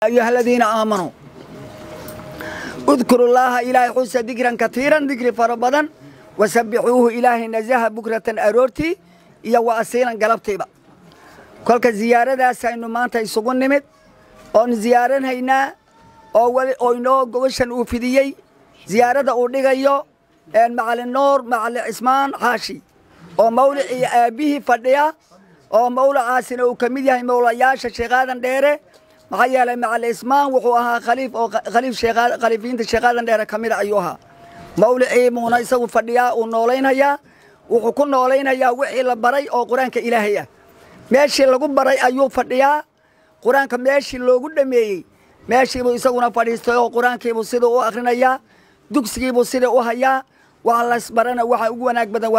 أيها الذين آمنوا اذكروا الله إلهي xusa dikran katiiran, dikri fara badan, wasabbixuuhu, Ilaahay nasaha, bukratan, aroortii, iyo wa asiilan, galabtiiba. Kolka ziyaaradaasaynu maanta isugu nimid oon ziyaaranhaynaa oo weli oo inoo gogoshan uu fidiyey ziyaarada uu dhigayo Macalin Nuur Macalin Cismaan Xaashi oo mawlicii aabbihii fadhiya, oo mawlacaasina uu ka mid yahay mawlayaasha Sheekh Aadan Dheere. Maxaa yeelay, Macalin Cismaan wuxuu ahaa khaliif oo khaliif khaliifiinta Sheekh Aadan Dheere ka mid a ayuu ahaa. Mawlicii muuna isagu fadhiyaa, uu noolaynayaa. Wuxuu ku noolaynayaa wixii la baray oo Qur-aanka Ilaahay ah. Meeshii lagu baray ayuu fadhiyaa, Qur-aanka meeshii loogu dhameeyey meeshiibuu isaguna fadhiistay oo Qur-aankiibuu siduu u akhrinayaa, dugsigiibuu sidii u hayaa. Waxa laysbarana waxa ugu wanaag badan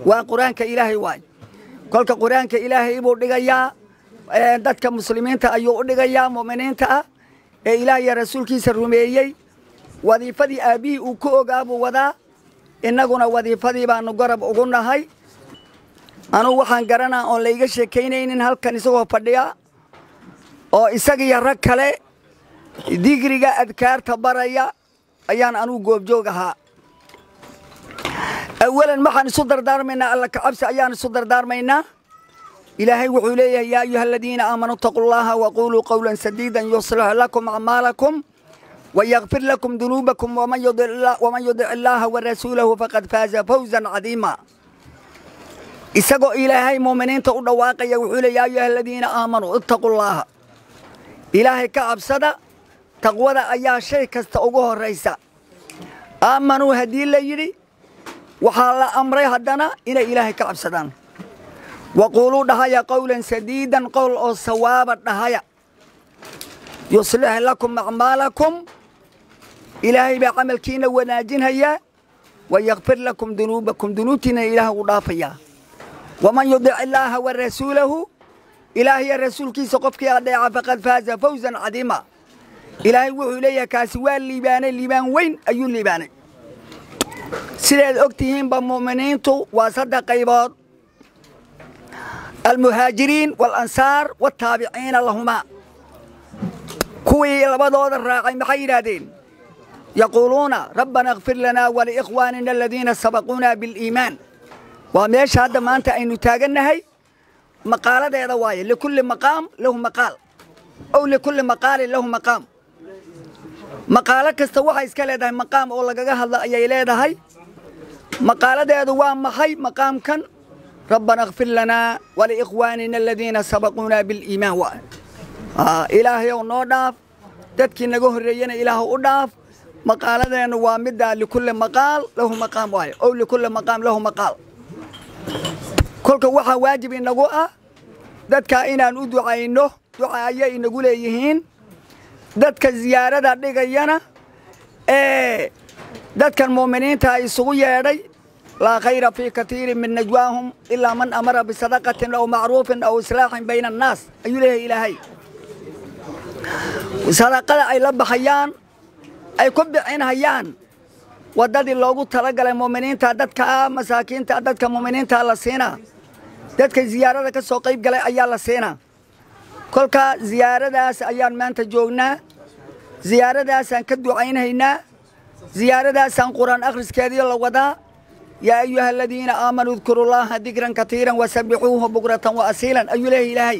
waa Qur-aanka Ilaahay waay. Kolka Qur-aanka Ilaahay buu dhigayaa, dadka muslimiinta ayuu u dhigayaa, mu'miniinta ah ee Ilaah iyo rasuulkiisa rumeeyey. Wadiifadii aabbihii uu ku ogaa buu wadaa, innaguna wadiifadii baanu garab ugu nahay. Anugu waxaan garanaa oon layga sheekaynaynin halkan isagoo fadhiya oo isagiyo rag kale digriga adkaarta baraya ayaan anugu goobjoog ahaa. Awalan, waxaan isu dardaarmaynaa Alla kacabsi ayaan isu dardaarmaynaa. Ilaahay wuxuu leeyahay: yaa ayuha aladiina aamanuu itaquu Llaha waquuluu qawlan sadiidan yuslix lakum acmaalakum wayakfir lakum dunuubakum waman yudic illaaha warasuulahu faqad faaza fawzan cadiima. Isagoo Ilaahay muuminiinta u dhawaaqaya wuxuu leey: yaa ayuha aladiina aamanuu ittaquu llaha, Ilaahay ka cabsada. Taqwada ayaa shay kasta ugu horraysa. Aamanuu haddii la yidhi, waxaa la amray haddana inay Ilaahay ka cabsadaan. Waquuluu, dhahaya, qowlan sadiidan, qowl oo sawaaba dhahaya. Yuslix lakum acmaalakum, Ilaahay baa camalkiina wanaajinhayaa. Wayakfir lakum dunuubakum, dunuubtiina Ilaah uu dhaafayaa. Waman yudic illaaha wa rasuulahu, Ilaah iyo rasuulkiisa qofkii adeeca, faqad faaza fawzan cadiima. Ilaahay wuxuu leeyahay kaasi waa liibaanay, liibaan weyn ayuu liibaanay. Sidaad og tihiinba, mu'miniintu waa saddex qaybood: almuhaajiriin waalansaar waaltaabiciina lahumaa. Kuwii labadooda raacay maxay yidhaahdeen? Yaquuluuna rabbana ikfir lanaa waliikhwaanina aladiina sabaquuna biliimaan. Waa meesha hadda maanta aynu taagannahay maqaaladeeda waaye. Likulli maqaam lahu maqaal ow likulli maqaalin lahu maqaam. Maqaalo kasta waxay iska leedahay maqaam oo lagaga hadla ayay leedahay. Maqaaladeedu waa maxay maqaamkan? Rabbana ikfir lanaa waliikhwaanina aladiina sabaquuna biliimaan. Waa Ilaahayow noo dhaaf, dadkii naga horreeyena Ilaah u dhaaf. Maqaaladeennu waa middaa, likulli maqaal lahu maqaam waaye ow likulli maqaam lahu maqaal. Kolka waxaa waajib inagu ah dadka inaan u ducayno, duca ayay inagu leeyihiin. Dadka ziyaarada dhigayana ee dadkan mu'miniinta isugu yeedhay, laa khayra fii katiirin min najwaahum ilaa man amara bisadaqatin aw macruufin aw islaaxin bayna annaas ayuu leeyahay Ilaahay. Sadaqada ay la baxayaan, ay ku bixinhayaan waddadii loogu talagalay mu'miniinta, dadka masaakiinta, dadka mu'miniinta la siinaa, dadka ziyaarada ka soo qayb galay ayaa la siinaa. Kolka ziyaaradaas ayaan maanta joognaa, ziyaaradaasaan ka ducaynhaynaa, ziyaaradaasaan Qur-aan akhriskeedii la wadaa. Yaa ayuha aladiina aamanuu idkuru llaha dikran katiiran wasabbixuuhu bukratan wa asiilan ayuu leeyahay Ilaahay.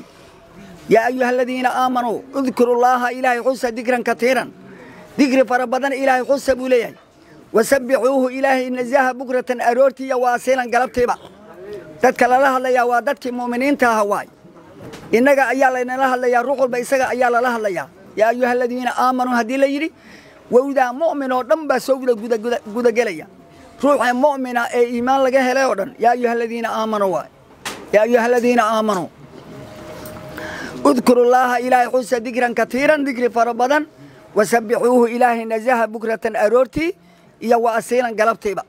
Yaa ayuha aladiina aamanuu idkuru llaha, Ilaahay xusa, dikran katiiran, dikri fara badan Ilaahay xusa buu leeyahay. Wasabbixuuhu, Ilaahay nasaha, bukratan, aroortii, iyo wa asiilan, galabtiiba. Dadka lala hadlayaa waa dadkii mu'miniinta aha waay. Innaga ayaa laynala hadlayaa, ruux walba isaga ayaa lala hadlayaa. Yaa ayuha aladiina aamanuu haddii la yidhi, wowdaa mu'min oo dhan baa soo gudagelaya, ruuxa mu'mina ee iimaan laga helay oo dhan. Yaa ayuha aladiina aamanuu waay. Yaa ayuha aladiina aamanuu udkuru llaaha, Ilaahay xusa, dikran katiiran, dikri fara badan, wasabbixuuhu, Ilaahay nasaha, bukratan, aroortii, iyo wa asiilan, galabtiiba.